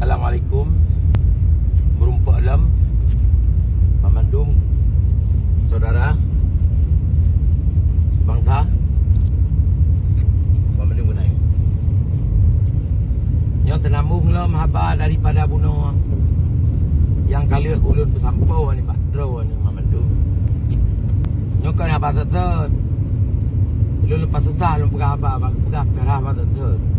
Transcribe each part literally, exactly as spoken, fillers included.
Assalamualaikum. Meurumpok lom banmandum saudara sebangsa, banmandum keunae. Nyoe teunambong lom haba daripada bunoe nyang ka lheueh ulôn peusampoe nibak droeneuh. Nyoe kon haba seuet-seuet. Lôn leupah susah lôn peugah haba, bak peugah peukara haba seuet-seuet.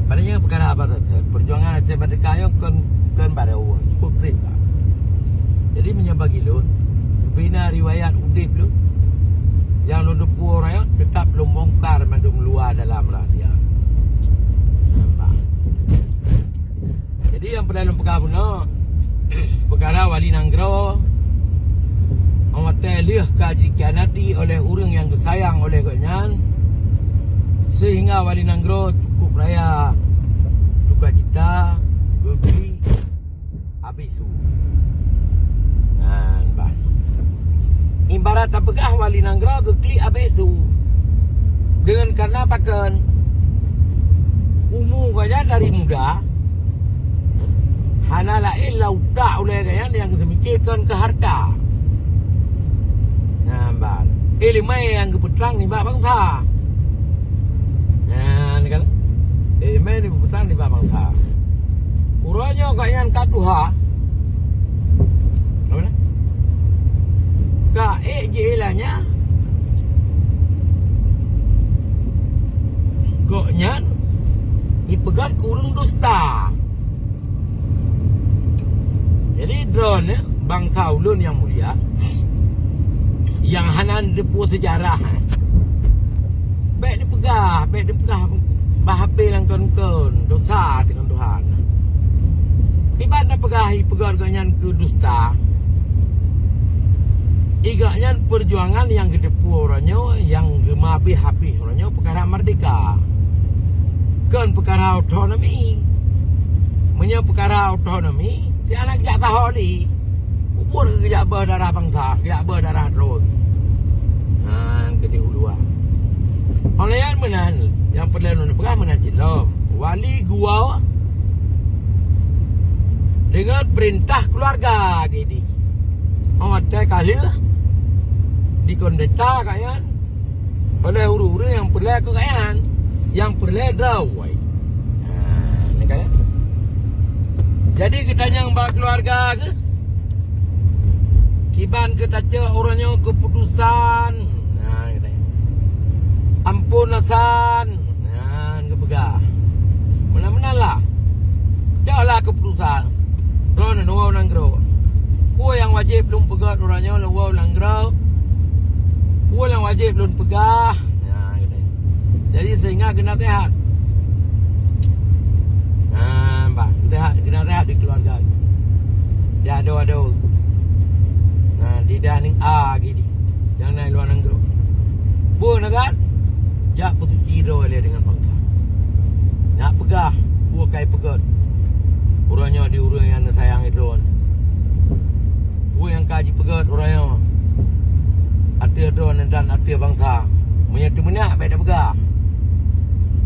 Padahai nyoe peukara haba seuet-seuet. Peujuangan Aceh Merdeka nyoe kon, kon barô, cukup treb lah. Jadi meunyoe bagi lôn, bina riwayat udeb lôn nyang lôn teupeue uroe nyoe, teutap lôn bongkar mandum luwa dalam rahsia. Nampak? Jadi nyang peureulée lôn peugah bunoe, peukara wali nanggroe, óh watée lheueh ka jikhianati oleh ureuëng nyang geusayang oleh gobnyan, seuhingga wali nanggroe cukup raya duka cita, geuklik abéh su. Nyan ban. Ibarat tapeugah wali nanggroe geuklik abéh su. Deungon karna pakon? Umu gobnyan dari muda hana laén lam utak ulée gobnyan nyang geuseumiké kon keu hareuta. Nyan ban. Iéleumé nyang geupeutrang nibak bansa. Nyan kan? Iéleumé nyang geupeutrang nibak bansa. Uroe nyoe gobnyan ka tuha. Apa na? Ka ék jih ilanya. Gobnyan jipeugét keu ureuëng dusta. Jadi droeneuh bansa ulôn nyang mulia, nyang hana neuteupeue seujarah, bék neupeugah, bék neupeugah bah hapé nyang kon-kon dosa deungon Tuhan. Kiban tapeugah jipeugét gobnyan keu dusta, i gobnyan peujuangan nyang geuteupeue uroe nyoe nyang geuma abéh-abéh uroe nyoe peukara merdeka, kon peukara otonomi. Meunyoe peukara otonomi, si aneuk jak taho lé. Ubon geujak beuh darah bansa, geujak beuh darah droe. Nyan keudeh uluwa. Óh lheueh nyan meunan, nyang peureulée lôn peugah meunan cit lom. Wali geuwoe deungon peurintah keuluwarga geuh di. Óh watée ka lheueh dikondeta gobnyan oleh ureuëng-ureuëng nyang peureulée keu gobnyan, nyang peureulée droe. Ha, ni kan? Jadi geutanyong bak keuluwarga geuh, kiban keu tacok uroe nyoe keuputosan. Ha, geutanyong. Amphon na san. Nyan geupeugah. Meunan-meunan lah. Cok lah keuputosan. Droeneuh neuwoe u nanggroe. Peue nyang wajéb lôn peugét uroe nyoe lôn woe u nanggroe? Peue nyang wajéb lôn peugah? Nyan, gitu. Jadi seuhingga geunasehat. Nah, bah, geunasehat, geunasehat di keuluwarga. Di adoe-adoe. Nah, di Daning A gini. Nyang na i luwa nanggroe. Peue na kan? Jak peusuci droe lé deungon bansa. Nak peugah, peue kai peugét uroe nyoe di ureuëng nyang neusayang droe. Peue nyang ka jipeugét uroe nyoe ateueh droe dan ateueh bansa. Meunyoe teumeunak, bék tapeugah.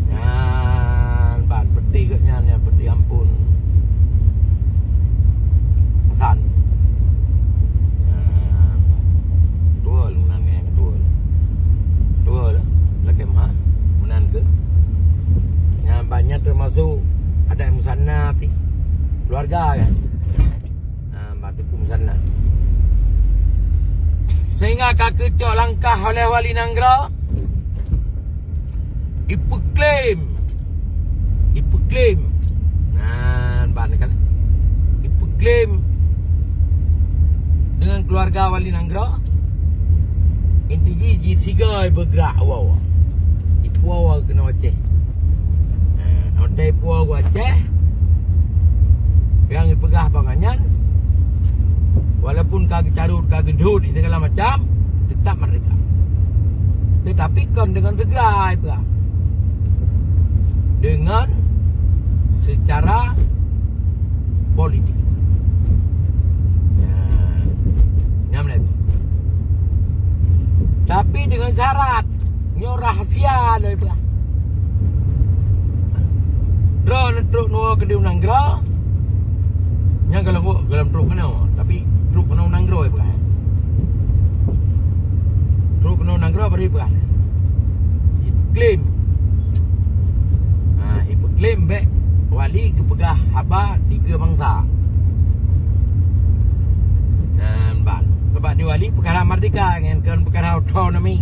Nyan ban peuti gét nyan, nyan peuti amphon. San. Nyan. Dua lôn nan nyang kedua. Dua lah. Lakée meuhah. Meunan keuh. Nyan ban nyan teumasok adat musanna pih. Keuluwarga kan. Ha, bak teungku meusanna. Sehingga ka geucok langkah oleh wali nanggroe, ipeuklaim, ipeuklaim, nah, ban kan, ipeuklaim deungon keuluwarga wali nanggroe, inti jih jisigoe beugrak woe, ipuwoe keunoe Aceh. Nah, watée ipuwoe u Aceh, nyang jipeugah bak gobnyan, walaupun ka geucarôt, ka geudhôt, segala macam, tetap merdeka. Tetapi kon deungon segera, ipeugah. Deungon secara politik. Nah, nyan lagée. Tapi deungon syarat, nyoe rahsia lôn peugah. Droeneuh Trok nyoe keudeh u nanggroe. Nyang golom, golom trok keunoe, tapi trok keunoe u nanggroe peugah. Trok keunoe u nanggroe bari peugah. Iklaim. Ha, ipeuklaim bék wali geupeugah haba dikeue bansa. Nyan ban. Sabab di wali peukara merdeka ngon kon peukara otonomi.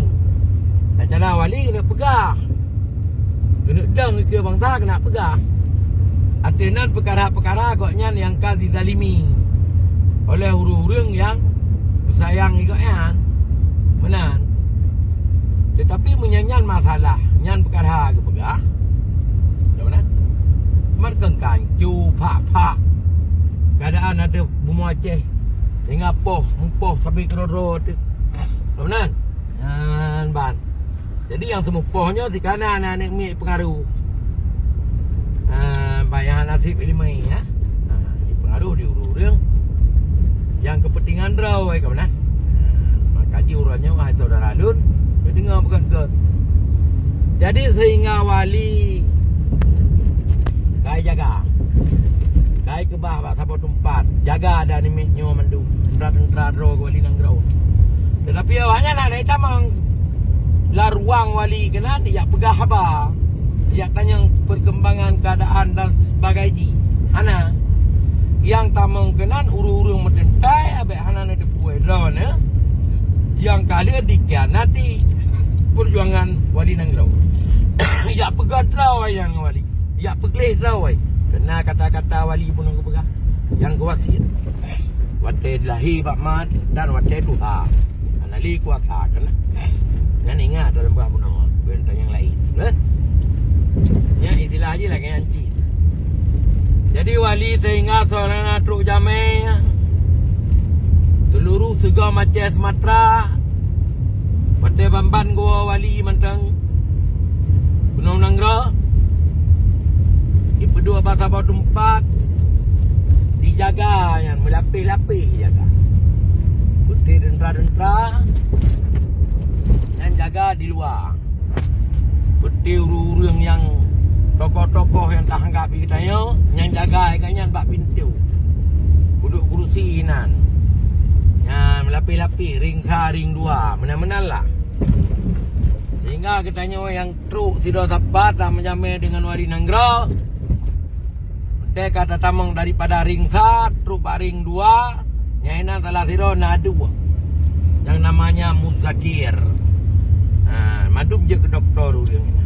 Tacana wali keuneuk peugah. Keuneuk dong dikeue bansa keuneuk peugah. Ateueh nan peukara-peukara gobnyan nyang ka dizalimi oleh ureuëng-ureuëng nyang sayang gobnyan. Meunan. Tetapi meunyoe nyan masalah, nyan peukara geupeugah. Dah meunan? Meukeungkang cu phak-phak. Keadaan ateueh bumoe Aceh sehingga poh, mupoh sampai keudroe-droe teuh. Dah meunan? Nyan ban. Jadi nyang teumeupoh nyoe sikana na aneuk miet pengaruh. Ah, bayang nasib ilmu ya. Ah, pengaruh di ureuëng-ureuëng nyang kepentingan droe ka meunan. Ah, maka ji uroe nyoe hai saudara lôn, deungoe beukon-kon. Jadi sehingga wali kai jaga. Kai keubah bak saboh teumpat, jaga dan imej nyoe mandum. Teuntara-teuntara droe wali nanggroe. Tetapi awaknyan hana jitamong lam ruang wali keunan, ijak peugah haba, ijak tanyong perkembangan keadaan dan sebagai jih. Hana. Nyang tamong keunan ureuëng-ureuëng meuteuntée, abék hana neuteupeue droeneuh nyang ka lheueh dikhianati perjuangan wali nanggroe. Ijak peugah droe nyang wali. Ijak peugleh droe. Keunan kata-kata wali pun geupeugah. Nyang geuwasiet. Watée lahé bak ma dan watée tuha. Hana lé kuasa keunan. Nyan ingat dalam bak bunoe, beuntang nyang laén. Nyan istilah jih lagée nyan cit. Jadi wali sehingga seulama trok jamé, seuluruh sigoe Aceh Sumatra, watée ban-ban geuwoe wali mantong keunoe nanggroe, ipeuduek bak saboh teumpat, dijaga nyan meulapéh-lapéh jaga. Peuté teuntara-teuntara nyan jaga di luwa. Peuté ureuëng-ureuëng nyang tokoh-tokoh nyang tahanggab di geutanyoe nyang jaga gobnyan bak pintoe. Peuduek kurusi inan. Nyan meulapéh-lapéh, ring sa, ring dua, meunan-meunan lah. Sehingga geutanyoe nyang trok sidroe sapat lam meujamé deungon wali nanggroe, teuka tatamong daripada ring sa trok bak ring dua, nyan inan salah sidroe na dua nyang namanya Muzakir. Ha, mandum jeuet keu dokto ureuëng nyan.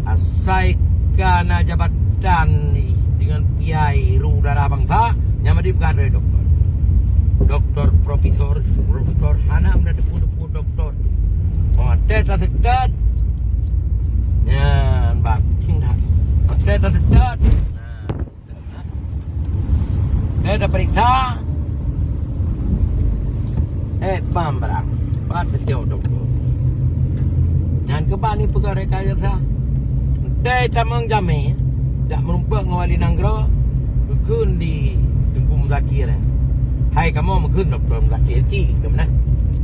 Asai ka na jabatan deungon piai ru dara bansa, nyan madi peugah lé dokto. Dokto profesor, dokto hana meunan teupeu-teupeu dokto. Oh, tes taseutôt. Nyan bak kucing dah. Tes taseutôt. Nah. Dia dah periksa. Eh, pam barang. Pat beutôi dokto. Nyan keuban ni peugah rekayasa. Dai tamong jamé, dak meurumpok ngon wali nanggroe, geukheun di Teungku Muzakir. Hai kamoe meukheun dokto Muzakir cit, keumanah?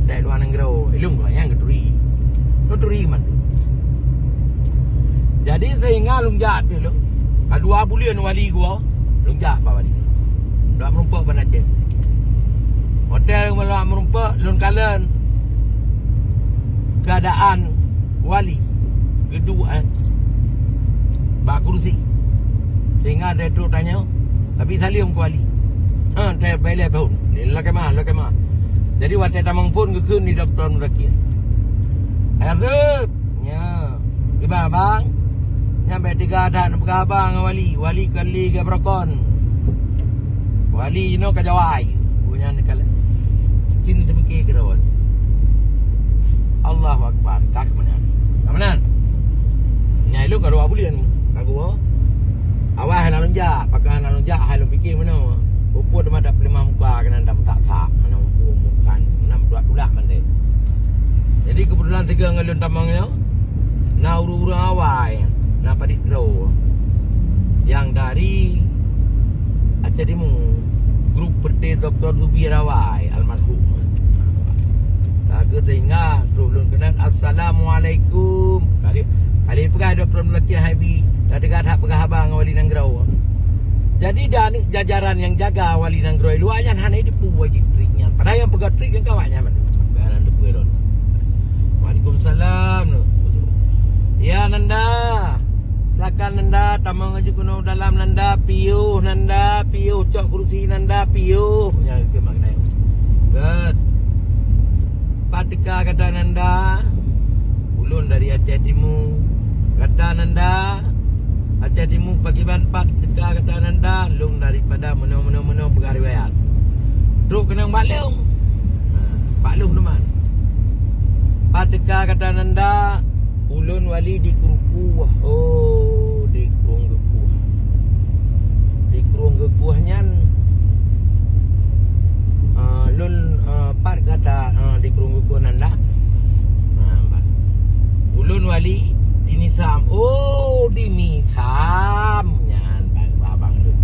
Dai luwa nanggroe, ilong keuh nyang geuturi. Geuturi mandum. Jadi sehingga lôn jak teuh lôn. Ka dua buleuen wali geuwoe, lôn jak bak wali. Dua meurumpok ban Aceh. Hotel lôn meurumpok, lôn kalon keuadaan wali geuduek, eh, bak kursi. Sehingga dia trok tanya, tapi saleuem keu wali. Ha, dia bak ilée phon. Dia lakée meu'ah, lakée meu'ah. Jadi watée tamong phon geukheun di dokto Muzakir. Hai Yusuf, Nya, kiban bang? Nyan bék teuga that neupeugah haba ngon wali. Wali kon lé geuprokon. Wali jinoe ka jawai. Peue nyan neukalon. Cit teumike keudroe. Allahu Akbar. Ka keumeunan. Ka meunan. Nyan ilong ka dua buleuen ka geuwoe. Awai hana lôn jak, pakon hana lôn jak, hai lôn pike meunoe. Peue-peue teuma tapeuleumah muka keunan tameusak-sak. Hana muphom bukan. Meunan tulak-tulak mandum. Jadi keubeutulan sigoe ngon lôn tamong nyoe. Na ureuëng-ureuëng awai, na padit droe nyang dari Aceh Timu, grup peureute Dokto Zubir awai, almarhum. Ka geuh sehingga trok lôn keunan, "Assalamualaikum." Kali, kali peugah Dokto Muzakir hai bi, ka teuga that peugah haba ngon wali nanggroe. Jadi, di aneuk jajaran nyang jaga wali nanggroe luwa nyan hana jiteupeue jih trik nyan. Padahai nyang peugah trik nyan awaknyan mandum. Barang teupeue ron. Waalaikumsalam. Ya, Nanda. Silakan, Nanda, tamong aju keunoe dalam, Nanda, piôh, Nanda, piôh, cok kerusi, Nanda, piôh. Nyan keu mak keunan. Good. Pat teuka gata, Nanda? Ulôn dari Aceh Timu. Gata, Nanda? Aceh Timu pakriban? Pat teuka gata, Nanda? Lôn daripada meunoe, meunoe, meunoe, peugah riwayat. Trok keunong bak lôn. Ha, bak lôn teuma. Pat teuka gata, Nanda? Ulôn wali di Krueng Geukueh. Oh, di Krueng Geukueh. Di Krueng Geukueh nyan, ah, lôn, ah, pat gata, ah, di Krueng Geukueh, Nanda? Nah, ba-, ulôn wali di Nisam. Oh, di Nisam nyan, bang, babang lôn.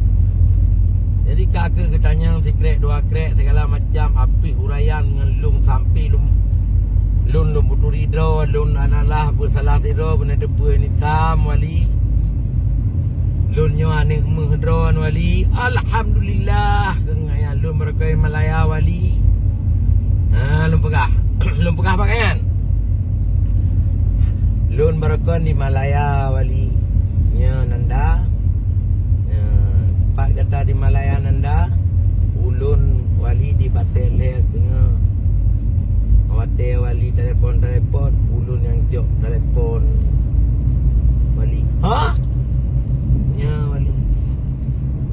Jadi, ka keuh geutanyong sikrek dua krek, segala macam, apih uraian ngon lôn sampai lôn, lôn, lôn beuturi droe, lôn adalah beusalah sidroe, beuneuteupeu Nisam wali. Lôn nyoe aneuk meuh droe wali. Alhamdulillah, keu nyan lôn barokon Malaya wali. Ha, lôn peugah. Lôn peugah bak nyan. Lôn barokon di Malaya wali. Nyoe, Nanda. Nyoe, pat gata di Malaya, Nanda? Ulôn wali di batée lhée siteungoh. Watée wali telepon-telepon, ulôn nyang jok telepon wali. Ha? Nyoe wali.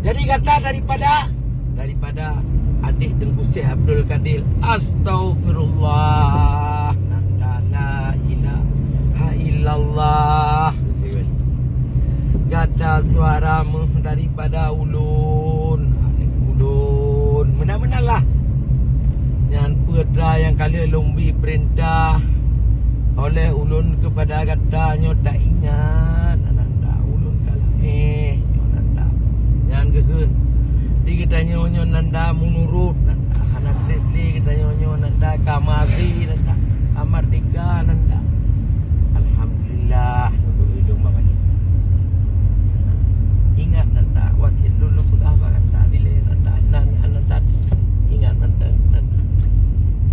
Jadi gata daripada, daripada adék Teungku Syekh Abdul Kadir. Astaghfirullah. Nanda, la ilaha illallah. Gata suara meuh daripada ulôn, aneuk ulôn. Meunan-meunan lah. Nyan peue atra nyang ka lheueh lôn bri peurintah oleh ulôn keupada gata nyoe, taingat, Nanda, ulôn ka lahé nyoe, Nanda. Nyan geukheun, di geutanyoe nyoe, Nanda, meunurot, Nanda, hana treb lé geutanyoe nyoe, Nanda, ka meuhasé, Nanda, ka merdeka, Nanda. Alhamdulillah. Alhamdulillah untuk hidup Mak Mani. Ingat, Nanda, wasiet lôn, lôn peugah bak gata dilèe, Nanda, nan, Nanda, ingat, Nanda, Nanda.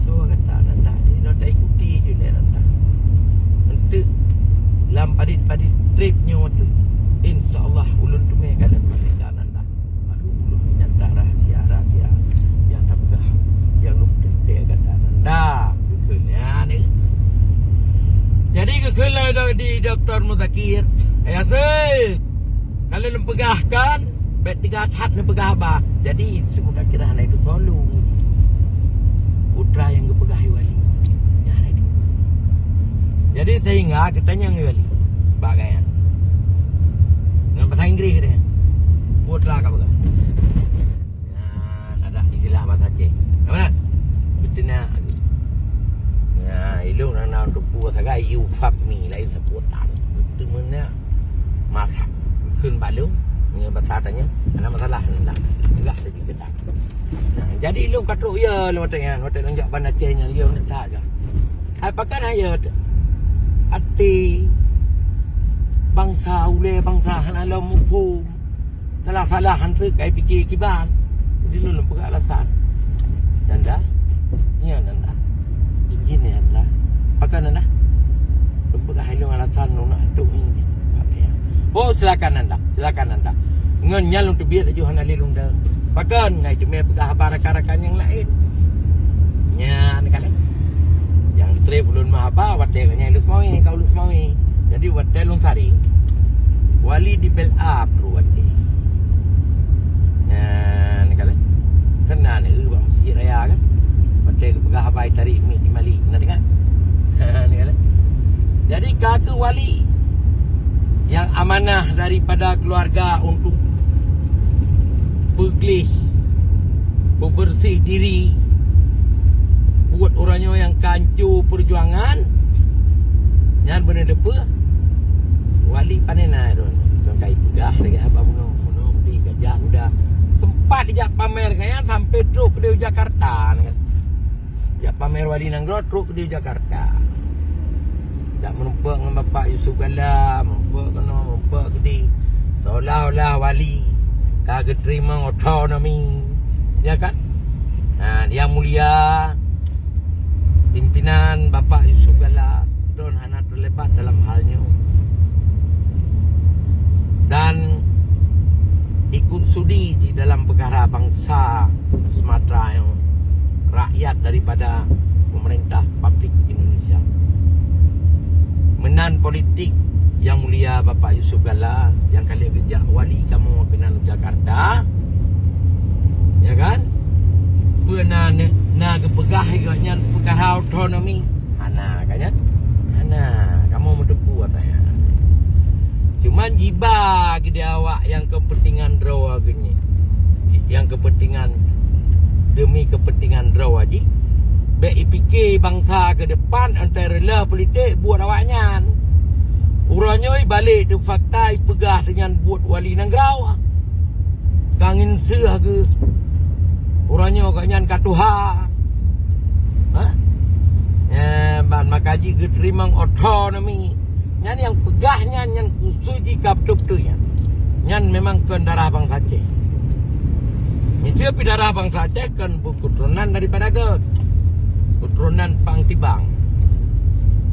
So gata, Nanda, nyoe taikuti ju lé, Nanda. Eunteuk lam padit-padit treb nyoe teuh, insya Allah ulôn teumé kalon merdeka, Nanda. Baru ulôn meunyatak rahsia-rahsia nyang tapeugah, nyang lôn teuntèe gata, Nanda. Geukheun nyan, eh. Jadi geukheun lé di Doktor Muzakir, "Yasin, ka lôn peugah kan, bèk teuga that neupeugah haba." Jadi, si Muzakir hana itu solu. Putra nyang geupeugah wali. Nyan hana itu. Jadi, sehingga geutanyong wali. Bak gaya. Ngon bahasa Inggris dia. Putra ka peugah. Nyan, ada istilah bahasa Aceh. Apa? Beuteunak. Nyan, ilung nang naon tupu sagai, "You fuck me," lain sapeue tan. Beuteumeuna masak. Kheun bak lôn, nyan bahasa tanyoe, hana masalah, hana. Tegak saja kita. Nah, jadi lôn ka trok ya, lôn watèe nyan, watèe lôn jak Banda Aceh nyan, ya, lôn that ka. Hai pakat hai ya, até bangsa, ulèe bangsa hana lom muphom. Salah-salah han treuk kai pike kiban. Jadi lôn lôn peugah alasan. Nanda, ya Nanda. Izin ya Nanda. Pakat Nanda. Lôn peugah hai lôn alasan lôn nak adong izin. Oh, silakan Nanda. Silakan Nanda. Ngon nyan lôn teubiet laju hana lé lôn deuh. Pakon ngai teumé peugah haba rakan-rakan nyang laén. Nyan kalon. Nyang trép ulôn meuhaba watèe nyan Ulèe Seumawé, ka Ulèe Seumawé. Jadi watèe lôn saréng, wali di-build up lôn watèe. Nyan kalon. Keunan eu bak Mesjid Raya kan. Watèe geupeugah haba tarek miet di Malik. Na deungö? Nyan kalon. Jadi ka keuh wali nyang amanah daripada keluarga untuk peugleh, peubeureuséh diri, buet uroe nyoe nyang ka hanco peujuangan, nyan beuneuteupeu wali pané na droe. Kon kai peugah lagèe haba bunoe, bunoe di gajah udah sempat dijak pamer kan, sampai trok keudéh u Jakarta kan. Jak pamer wali nanggroe trok keudéh Jakarta. Jak meurumpok ngon Bapak Yusuf Kalla, meurumpok keunoe, meurumpok keudéh. Seolah-olah wali Ka geuteurimong otonomi, ya kan? Nah, Yang Mulia pimpinan Bapak Yusuf Kalla, droen hana terlibat dalam hal nyoe. Dan ikut sudi di dalam peukara bansa Sumatera nyoe, rakyat daripada pemerintah publik Indonesia. Meunan politik Yang Mulia Bapak Yusuf Kalla nyang ka lheueh geujak wali kamoe keunan Jakarta, ya kan? Peue na, na geupeugah lé gobnyan peukara otonomi? Hana, kan nyan? Hana, kamoe meuteupeue ata nyan. Cuman jiba keudéh awak nyang keupeuntengan droe geuh nyan. Nyang keupeuntengan, demi keupeuntengan droe jih. Bék ipike bansa keu depan, 'oh teureuleuh politik buet awaknyan. Uroe nyoe ibalek teuk fakta ipeugah nyan buet wali nanggroe. Ka ngieng seuh geuh. Uroe nyoe gobnyan ka tuha. Ha? Eh, ban maka jih geuteurimong otonomi. Nyan nyang peugah nyan, nyan khusus jih ka beutôi-beutôi nyan. Nyan memang kon darah bansa Aceh. Miseue pih darah bansa Aceh kon beuketurunan daripada geuh. Keturunan Pang Tibang.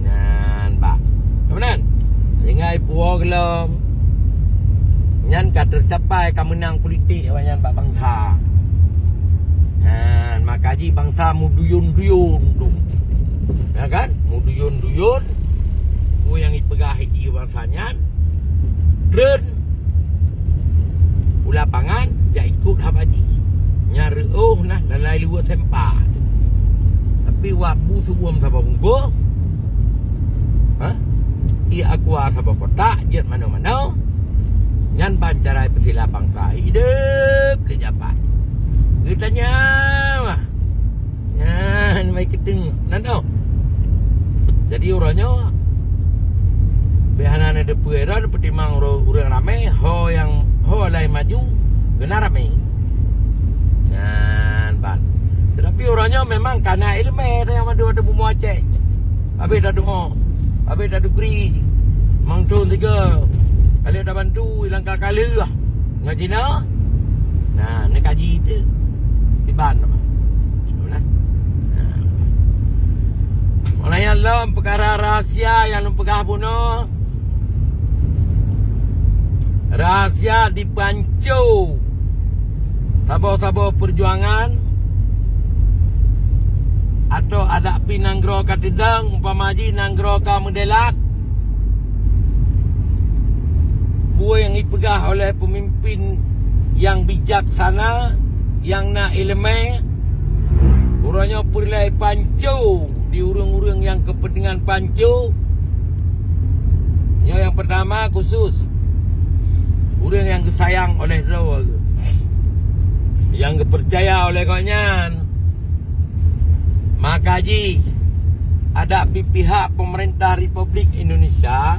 Nyan bah. Ka meunan? Sehingga ipuwoe geulom nyan ka teucapai, ka meunang politik awaknyan bak bansa. Nyan, maka jih bansa meuduyun-duyun tu. Ya kan? Meuduyun-duyun. Peue nyang ipeugah jih bansa nyan, treun u lapangan jak ikot haba jih. Nyan reuôh nah lalai luweue sempa. Tapi wak bu seuuem saboh bungkôh, ha? Ié aqua saboh kotak, jeuet manoe-manoe. Nyan ban cara peusilapan ka idép lé japat. Geutanyong mah. Nyan mai keuteung nan oh. Jadi uroe nyoe bèk hana neuteupeue droe, peutimang ureueng, ureueng ramé, ho nyang, ho laén maju keunan ramé. Nyan ban. Tetapi uroe nyoe memang ka na ileumèe nyang mandum ateueh bumoe Aceh. Habéh tadu'oe, habéh tatugri, mantong tiga kali tabantu ilang ka kaleuh. Ngon jinoe, nah, neukaji teuh. Iban teuma. Nah. Nah. Mulai lom peukara rahsia nyang lôn peugah bunoe. Rahsia dipanco saboh-saboh peujuangan atau adak pi nanggroe ka teudong, umpama jih nanggroe ka meudelat. Peue nyang ipeugah oleh peumimpin nyang bijaksana, nyang na ileumèe, uroe nyoe peureulèe panco di ureueng-ureueng nyang keupeuntengan panco. Nyoe nyang peurtama khusus ureueng nyang geusayang oleh droe, nyang geupeucaya oleh gobnyan. Maka jih adak pi pihak peumeurintah Republik Indonesia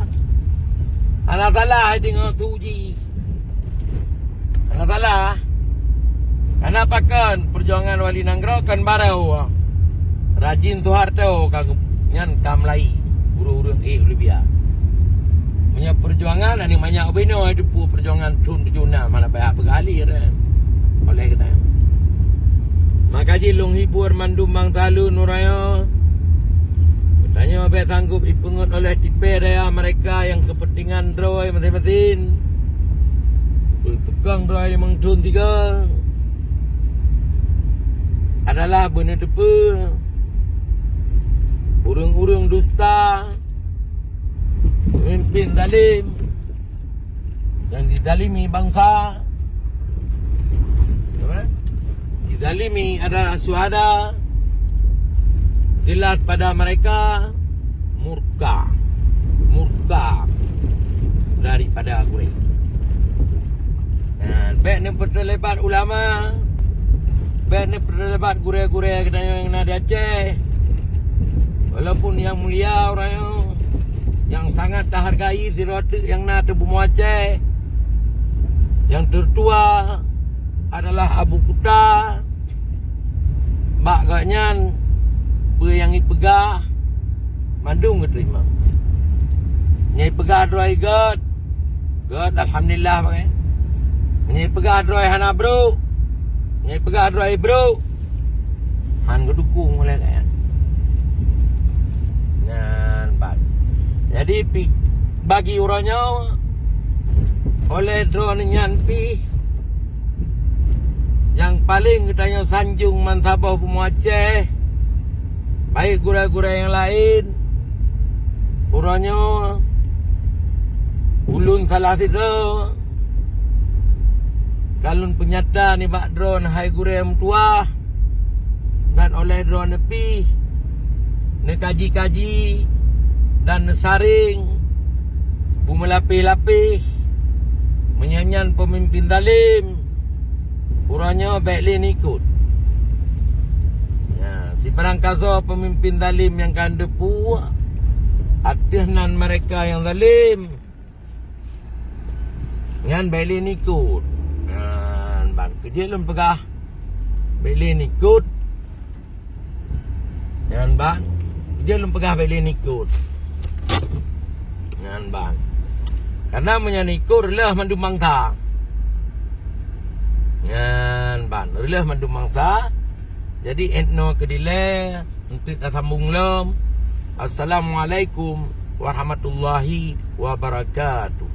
hana salah deungoe su jih. Hana salah. Karena pakon peujuangan wali nanggroe kan barô. Rajin Soeharto ka nyan ka meulai ureueng-ureueng ék u Libya. Meunyoe peujuangan, aneuk manyak ubenoe teupeu peujuangan thon tujoh nam hana payah peugah lé, kan? Oleh keunan. Maka jih lôn hibur mandum bansa lôn uroe nyoe. Geutanyoe bék sanggob ipeungeut oleh tipée daya mereka nyang keupeuntengan droe masin-masin. Peukong droe limong thon tiga adalah beuneuteupeu ureueng-ureueng dusta, peumimpin zalim, nyang dizalimi bansa, apa? Dizalimi adalah syuhada. Jelas pada mereka murka, murka daripada gurée. Dan bék neupeuterlibat ulama, bék neupeuterlibat gurée-gurée geutanyoe nyang na di Aceh. Walaupun nyang mulia ureueng nyoe, nyang sangat tahargai sidroe teuk nyang na ateueh bumoe Aceh, nyang teutua adalah Abu Kuta. Bak gobnyan peue nyang ipeugah mandum geuteurimong. Nyang ipeugah droe gét, gét alhamdulillah pakai. Meunyoe peugah droe hana brôk, meunyoe peugah droe brôk, han geudukong oleh rakyat. Nyan ban. Jadi, pi-, bagi uroe nyoe, oleh droeneuh nyan pih nyang paleng geutanyoe sanjong bansaboh bumoe Aceh, baik gurée-gurée nyang laén, uroe nyoe ulôn salah sidroe ka lôn peunyata nibak droeneuh hai gurée meutuwah, dan oleh droeneuh pih neukaji-kaji dan neusaréng beumeulapéh-lapéh. Meunyoe nyan peumimpén zalem, uroe nyoe bék lé neuikot. Ya, sibarang kasoe peumimpén zalem nyang ka neuteupeue ateueh nan meureka nyang zalem, nyan bék lé neuikot. Nyan ban keuh jeuet lôn peugah bék lé neuikot. Nyan ban keuh jeuet lôn peugah bék lé neuikot. Nyan ban. Karena meunyoe neuikot, reuloh mandum bansa. Nyan ban, reuloh mandum bansa. Jadi, inoe keudilée, eunteuk tasambong lom. Assalamualaikum warahmatullahi wabarakatuh.